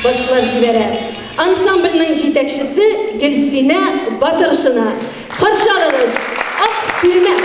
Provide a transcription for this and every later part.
башлап җибәрә. Ансамбльнең җитәкчесе Гөлсинә Батыршина. Каршы алыгыз, Ак тирмә!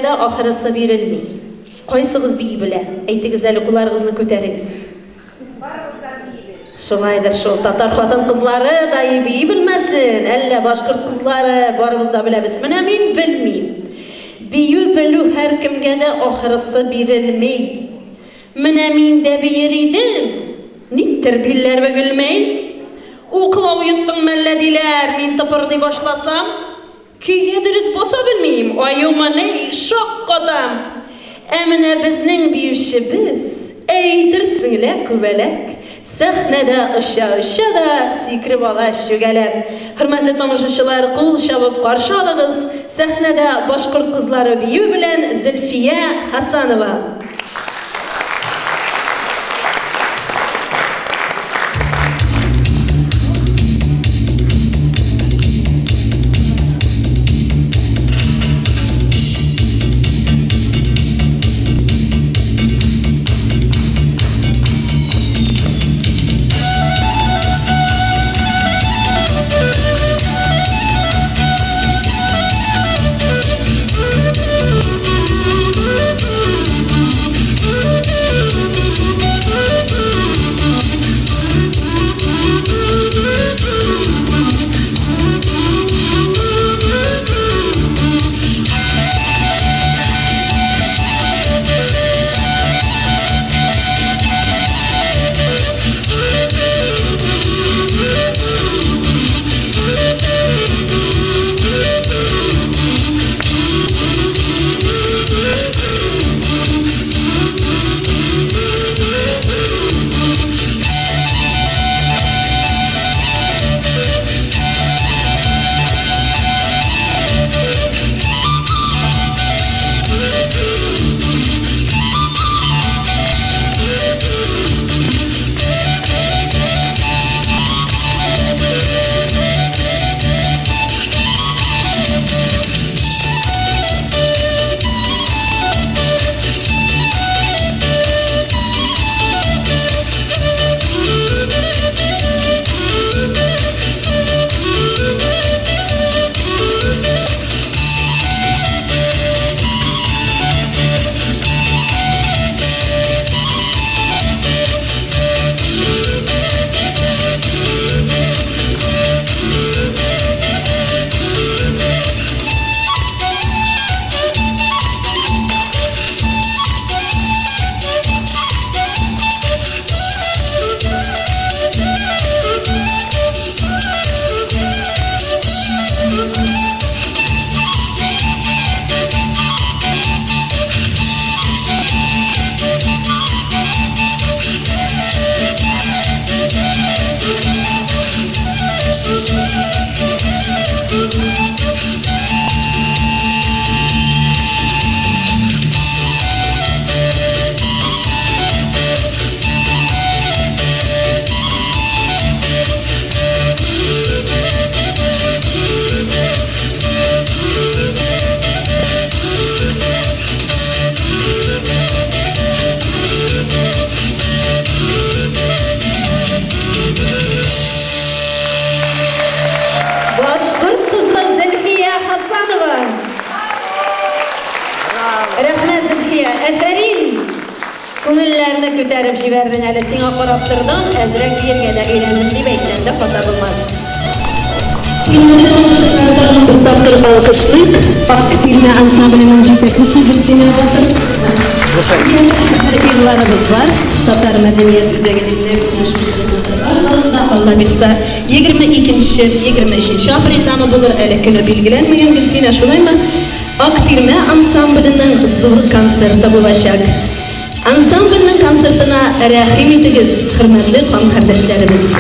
дә ахырысы бирелми. Кайсыгыз бии белә? Әйтегез әле, кулларыгызны күтәрегез. Барыбыз да биибез. Шулайдыр шул, татар хатын-кызлары да бии белмәсен, әллә башкорт кызлары, барыбыз да беләбез. Менә мин белмим. Бию белү һәркемгә дә ахырысы бирелми. Менә мин дә биер идем, никтер билләр бөгелми. Уклау йоттың мәллә диләр, мин тыпырдый башласам. Көйгә дөрес баса белмим, аюмыни, шаккатам. Ә менә безнең биючебез, әйтерсең лә күбәләк, сәхнәдә оча-оча да сикереп ала чүгәләп. Хөрмәтле тамашачылар, кул чабып каршы алыгыз, сәхнәдә башкорт кызлары бию белән Зөлфия Хасанова. Башкорт кызы Зөлфия Хасанова. Рәхмәт, Зөлфия. Әфәрин! Күңелләрне күтәреп җибәрдең әле. Сиңа карап тордым, әзрәк биергә дә өйрәндем дип әйтсәм дә хата булмас. Тагын бер тапкыр алкышлыйк. Ак тирмә ансамбленең җитәкчесе Гөлсинә Батыр. Бер игъланыбыз бар. Татар мәдәният үзәгенең нәкъ менә шушы концертлар залында, Алла бирса, 22-нче, 23 апрельдәме булыр, әле көне билгеләнмәгән, Гөлсинә, шулаймы? Ак тирмә ансамбленең зур концерты булачак. Ансамбльнең концертына рәхим итегез, хөрмәтле кан кардәшләребез!